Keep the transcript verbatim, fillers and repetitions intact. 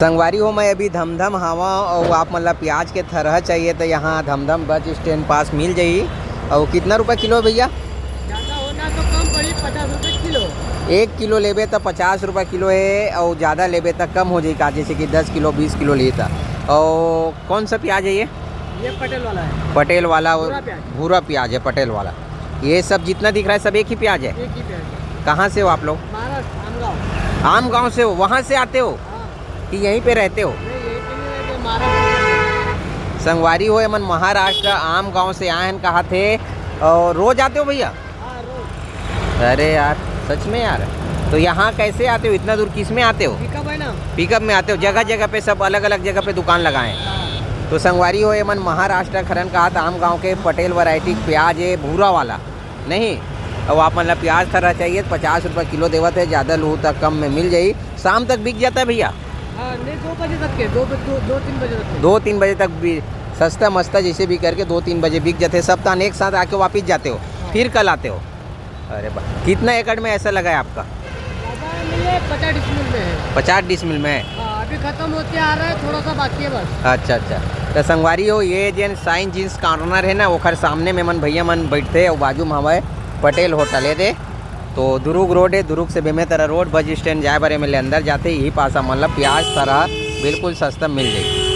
संगवारी हो, मैं अभी धमधम हावंव अउ आप मन ला प्याज के थरहा चाहिए त यहाँ धमधम बस स्टैंड पास मिल जाही। अउ कितना रुपया किलो हे भैया? ज़्यादा होना तो कम पड़ी, पचास रुपये किलो। एक किलो लेबे त पचास रुपया किलो हे अउ ज़्यादा लेबे त कम हो जाही का, जैसे कि दस किलो, बीस किलो लेही त। अउ कौन सा प्याज है ये? ये पटेल वाला है। पटेल वाला और भूरा प्याज। भूरा प्याज है पटेल वाला। ये सब जितना दिख रहा है सब एक ही प्याज है? एक ही प्याज है। कहाँ से हो आप लोग? महाराष्ट्र, आमगांव। आमगांव से हो, वहाँ से आते हो? हाँ। कि यहीं पे रहते हो? नहीं, यहीं पे नहीं रहते, महाराष्ट्र। संगवारी हो, एमन महाराष्ट्र आमगांव से आए हैं कहा थे। और रोज आते हो भैया? हाँ, रोज। अरे यार, सच में यार। तो यहाँ कैसे आते हो इतना दूर, किस में आते हो? पिकअप है ना। पिकअप में आते हो, जगह जगह पे सब अलग अलग जगह पे दुकान लगाए हैं। हाँ। तो संगवारी हो, एमन महाराष्ट्र खरन कहा था, आमगांव के पटेल वैरायटी प्याज है भूरा वाला। नहीं, अब आप मन ला प्याज थरहा चाहिए तो पचास रुपये किलो देवत है, ज़्यादा लूहू तक कम में मिल जाही। शाम तक बिक जाता है भैया? हाँ, नहीं, दो बजे तक के, दो, दो, दो तीन बजे तक के। दो तीन बजे तक भी सस्ता मस्ता जैसे भी करके दो तीन बजे बिक जाते हैं। सप्ताह में एक साथ आके वापिस जाते हो, हाँ। फिर कल आते हो? अरे वाह, कितना एकड़ में ऐसा लगा है आपका? ज़्यादा नहीं है, पचास डिसमिल में है। पचास डिसमिल में है? हाँ, अभी खत्म होते आ रहा है, थोड़ा सा बाकी है बस। अच्छा, अच्छा। तो संगवारी हो, ये जेन साइन जींस कॉर्नर है ना, ओखर सामने में मन भैया मन बैठते हैं, और बाजू में हमारे पटेल होटल है दे। तो दुरुग रोड है, दुरुग से बेमेतरा रोड, बस स्टैंड जाए बर एम एल ए अंदर जाते, यही पास आप मन ला प्याज थरहा बिल्कुल सस्ता मिल जाही।